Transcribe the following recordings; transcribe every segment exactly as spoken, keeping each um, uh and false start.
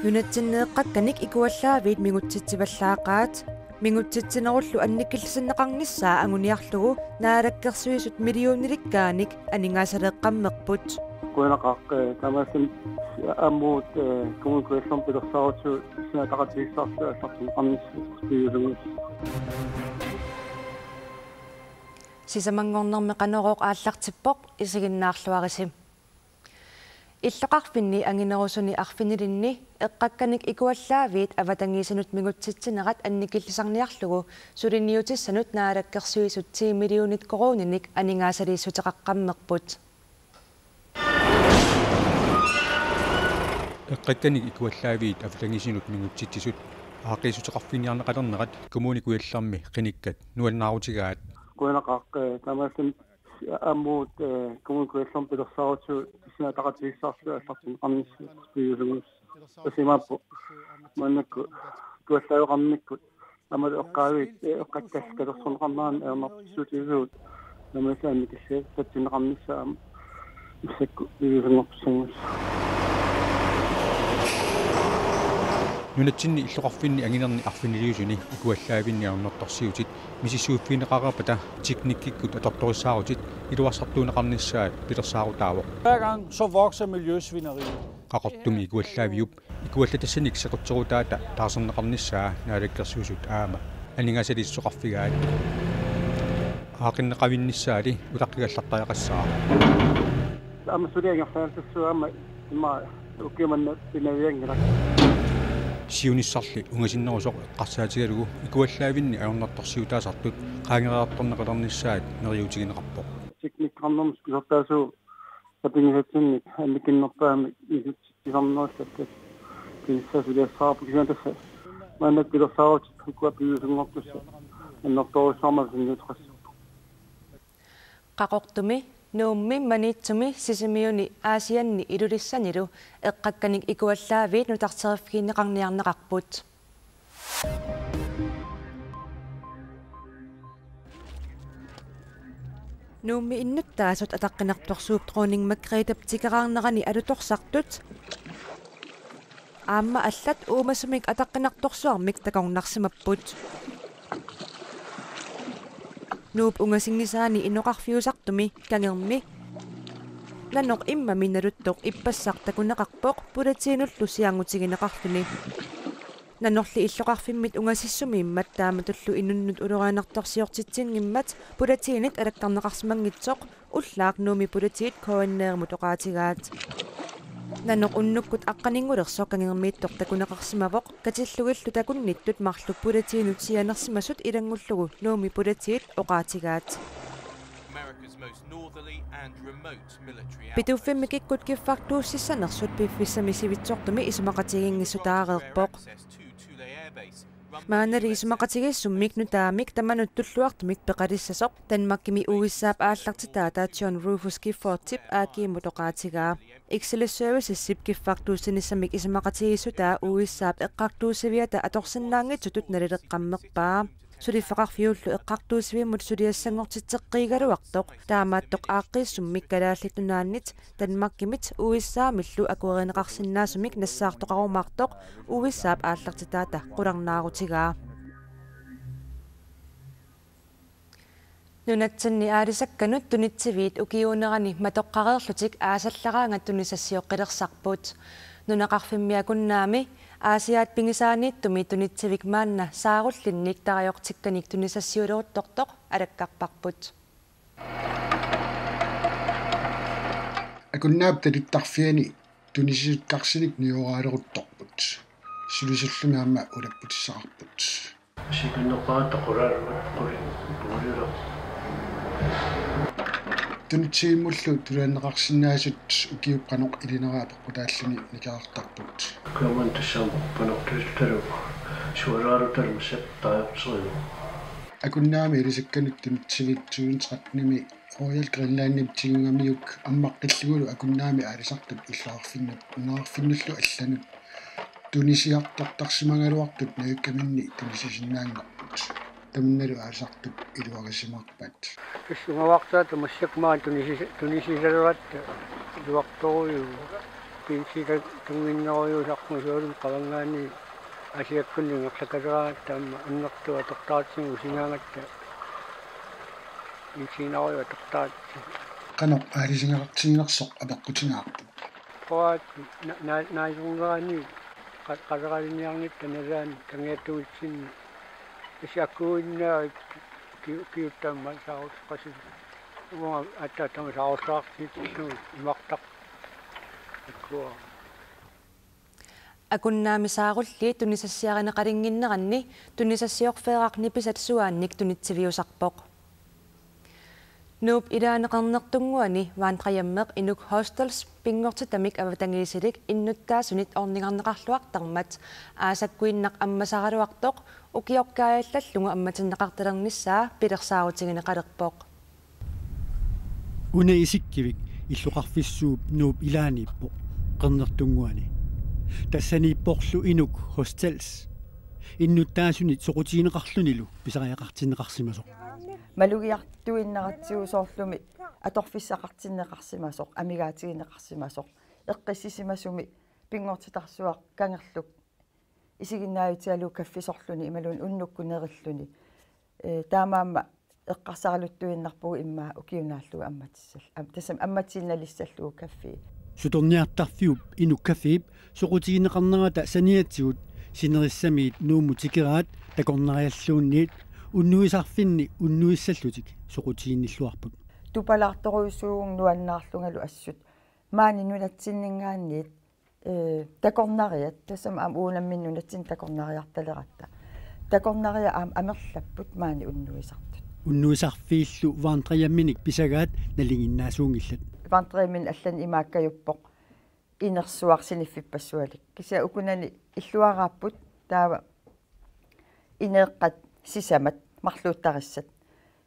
Nunatsinni eqqakkanik ikuallaaviit mingutsitsivallaaqaat. Mingutsitsinerullu annikillisinneqarnissaa anguniarlugu Naalakkersuisut millionilikkaanik aningaasaleeqqammerput. Qujanaqaaq, eh, taamaasilluni aamma, eh, Kommune Kujallermi pilersaarutigut sinaataqatigiissaarluta aallartinneqarnissaa piviusunngussaaq. Sisamanngornermi Qanorooq aallartippoq, isiginnaarluarisi. Illoqarfinni anginerusuni arfinilinni eqqakkanik ikuallaaviit avatangiisinut mingutsitsinerat annikillisarniarlugu suliniutissanut Naalakkersuisut ti millionit koruuninik aningaasaliissuteqaqqammerput. Eqqakkanik ikuallaaviit avatangiisinut mingutsitsisut aaqqiissuteqarfiginiarneqalernerat Kommune Kujallermi qinikkat nuannaarutigaat. Qujanaqaaq, eh, taamaasilluni aamma, eh, Kommune Kujallermi pilersaarutigut sinaataqatigiissaarluta aallartinneqarnissaa piviusunngussaaq. Tassa imaappoq maannakkut ikuallaaveqarnikkut aamma eqqaaviit, eh, eqqakkallu katersorneqarneranni ajornartorsiutigisagut taamaasilluni annikillisassatsinneqarnissaa aamma massakkut piviusunngortussanngussaaq. Nunatsinni illoqarfinni anginerni arfiniliusuni ikuallaavinni ajornartorsiutit misissuiffigineqareerpata teknikkikkut atortorissaarutit iluarsartuunneqarnissaat pilersaarutaavoq. Hver gang så vokser miljøsvineriet. Qaqortumi ikuallaaviup ikuallatassanik sequtserutaata taarserneqarnissaa Naalakkersuisut aamma aningaasaliissuteqarfigaat. Aaqqinneqavinnissaali utaqqigallartariaqassaaq. Aamma suli angerlartissavaa aamma immaqa ukiut manna pinavianngilaq. Siunissarli ungasinnerusoq eqqarsaatigalugu ikuallaavinni ajornartorsiutaasartut qaangereertorneqalernissaat neriuutigineqarpoq. Teknikkeqarnermut kusertaasugut sapinngisatsinnik annikinnerpaamik mingutsitsinerulluta pinissaa suliassavarput, kisianni tassa maannakkut pilersaarutit ukua piviusunngortussat annertoorujussuarmik sunniuteqassapput. Qaqortumi, Nuummi, Maniitsumi, Sisimiuni, Aasianni Ilulissanilu eqqakkanik ikuallaaviit nutarteriffigineqarniarneqarput. Nuummi innuttaasut ataqqinartorsuup Dronning Margrethep tikeraarnerani alutorsartut aamma allat uumasumik ataqqinartorsuarmik takornarsimapput. Nuup ungasinngisaani inoqarfiusartumi Kangermi nanoq immami naluttoq ippassaq takuneqarpoq politiinullu siangutigineqarluni. Nanorli illoqarfimmit ungasissumiimmat taamatullu inunnut ulorianartorsiortitsinngimmat politiinit alakkarneqarsimanngitsoq ullaaq Nuummi politiit K N R-imut oqaatigaat. Nanoq unnukkut aqqaninngulersoq Kangermiittoq takuneqarsimavoq, katillugillu takunnittut marluk politiinut sianersimasut ilanngullugu Nuummi politiit oqaatigaat. America's most northerly and remote military outpost. Pituffimmi kikkut kiffartuussissanersut piffissami sivitsortumi isumaqatigiinngissutaareerpoq. Maannali isumaqatigiissummik nutaamik tamanut tulluartumik peqalissasoq Danmarkimi U S A-p aallartitaata John Rufus Giffordip A G-mut oqaatigaa. Exelis Servicesip kiffartuussinissamik isumaqatigiissutaa U S A-p eqqartuussiviata atorsinnaanngitsutut nalileqqammerpaa. Suliffeqarfiullu eqqartuussivimmut suliassanngortitseqqiigaluartoq taamaattoq aaqqiissummik Kalaallit Nunaannit Danmarkimit U S A-millu akuerineqarsinnaasumik nassaartoqarumaartoq U S A-p aallartitaata qularnaarutigaa. Nunatsinni aalisakkanut tunitsiviit ukiuunerani matoqqareerlutik aasallaraangat tunisassioqqilersarput. Nunaqarfimmi Akunnaami Aasiaat pigisaaniittumi tunitsivik maanna saarullinnik tarajortikkanik tunisassiuleruttortoq alakkarparput. Akunnaap talittarfiani tunisisut karsinik nioraaleruttorput. Sulisullumi aamma ulapputissaqarput. Sikannerpaata qulaarmat quli-, qulilerpoq. Tunitsivimmullu tulaanneqarsinnaasut ukiup qanoq ilinera apeqqutaalluni nikerartarput. Ukiumut tassaapput panertuuttalu sualaarutallu massakkut. Akunnaami aalisakkanut tunitsiviit tyve tretten-imi Royal Greenlandip tigugamiuk ammaqqillugulu Akunnaami aalisartut illoqarfinnut nunaqarfinnullu allanut tunisiartortarsimagaluartut najuukkaminni tunisisinnaanngorput. Tamnalu aalisartut iluarisimaarpat. Tassa ungavarsaata massakkut maani tunisi-, tunisisaleratta iluartorujuuvoq. Pinsitat tunnginnerujuusarput soorlumi qavangaani asiakkunni ingerlakaleraangatta aamma annertuut atortaratsigu usingaangatta pinsiinerujuit atortaratsigu. Qanoq aalisingaartiginersoq apeqqutigaarput. Qoat na-, na-, naasornerani qa-, qaleraliniarnitta nalaani kangiattuutsinni isakkuinnaat ki-, kiuttama saarusqasin. Uanga attaatama saarussaartiitsillugu imartaq. Ikkua. Akunnaami saarulliit tunisassiarineqalinnginneranni tunisassiorfeeraq nipisat suaannik tunitsiviusarpoq. Nuup ilaani Qernertunnguani Vandrehjemmeq Inuk Hostels pinngortitamik avatangiisilik innuttaasunit ornigarneqarluartarmat aasakkuinnaq ammasaraluartoq ukioqqaajallallugu ammatinneqartalernissaa pilersaarutigineqalerpoq. Una Isikkivik illoqarfissuup Nuup ilaaniippoq Qernertunnguani. Tassaniipporlu Inuk Hostels innuttaasunit soqutigineqarlunilu pisariaqartinneqarsimasoq. Malugiartuinnaratsigu soorlumi atorfissaqartinneqarsimasoq, amigaatigineqarsimasoq, eqqissisimasumi pinngortitarsuaq kangerluk isiginnaajutigalugu kaffisorluni imaluunniit unnukkut nerilluni. Ee, taamaammat eqqarsaraluttuinnarpugut immaqa ukiunaallugu ammatissal-, am-, tassami ammatiinnalissallugu kaffi. Sutorniartarfiup Inuk Cafép soqutigineqarnerata saniatigut sinerissamiit Nuummut tikeraat takornarialluunniit unnuisarfinni unnuissallutik soqutiginnilluarput. Tupalaartorujussuuvugut nuannaarlungalu assut. Maani nunatsinninngaanniit, ee, takornariat, tassami aamma uagut nammineq nunatsinni takornariartaleratta. Takornariat aamma amerlapput maani unnuisartut. Unnuisarfiillu Vandrehjemminik pisagaat nalinginnaasuunngillat. Vandrehjemminik allanik imaakkajuppoq inersuaq siniffippassualik. Kisianni ukunani illuaraapput taava ineeqqat sisamat marluuttarissat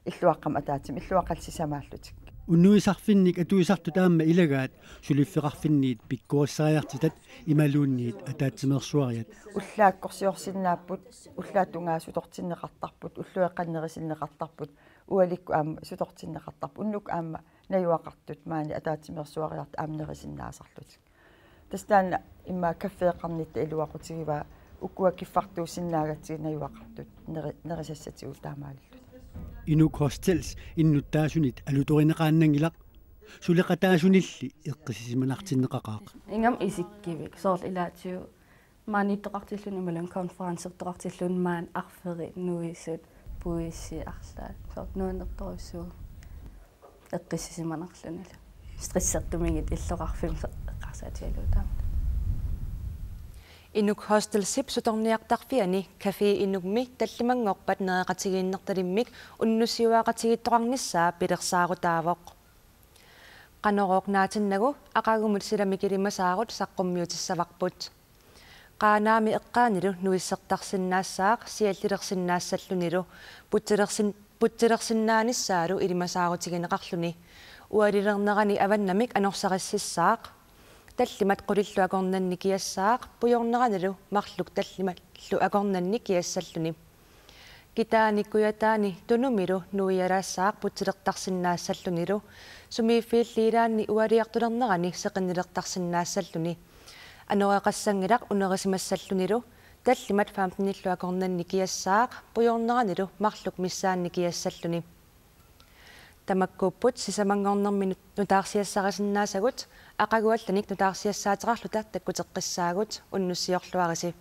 illuaqqamik ataatsimik illuaqqallu sisamaallutik. Unnuisarfinnik atuisartut aamma ilagaat suliffeqarfinniit pikkorissariartitat imaluunniit ataatsimeersuariat. Ullaakkorsiorsinnaapput, ullaap tungaa sutortinneqartarput, ullueqqannerusinneqartarput, ualikkut aamma sutortinneqartarput, unnukkut aamma najugaqartut maani ataatsimeersuariartut aamma nerusinnaasarlutik. Tassa taanna immaqa caféqarnitta iluaqutigivaa ukua kiffartuussinnaagatsigit najugaqartut neri-, nerisassatigut taamaalillutik. Inuk Hostels innuttaasunit alutorineqaannanngilaq, suleqataasunilli eqqissisimanartinneqaqaaq. Ingammik Isikkivik, soorlu ilaatigut maaniittoqartilluni imaluunniit konferencertoqartilluni maani arferit, nuisut, puisi arlaat. Soorlu nuannertorujussuuvoq eqqissisimanarlunilu. Stressertumigit illoqarfimmi eqqarsaatigalugu taama. Inuk Hostelsip sutorniartarfiani Café Inukmi tallimanngorpat nereqatigiinnertalimmik unnussiuaaqatigiittoqarnissaa pilersaarutaavoq. Qanorooq naatinnagu aqagumut silamik ilimasaarut saqqummiutissavarput. Qaanaami eqqaanilu nuissertarsinnaassaaq siallilersinnaassallunilu putsilersin-, putsilersinnaanissaalu ilimasaarutigineqarluni. Ualilernerani avannamik anorsarississaaq. Tallimat qulillu akornanni kiassaaq pujorneranilu marluk tallimallu akornanni kiassalluni. Kitaani kujataani tunumilu nuialaassaaq putsilertarsinnaassallunilu, sumiiffiilli ilaanni ualiartulernerani seqinnilertarsinnaassalluni. Anoreqassanngilaq unerisimassallunilu, tallimat femtenillu akornanni kiassaaq pujorneranilu marluk missaanni kiassalluni. Tamakkuupput sisamanngornermi nut-, nutaarsiassarisinnaasagut, aqagu allanik nutaarsiassaateqarluta takkuteqqissaagut, unnussiorluarisi.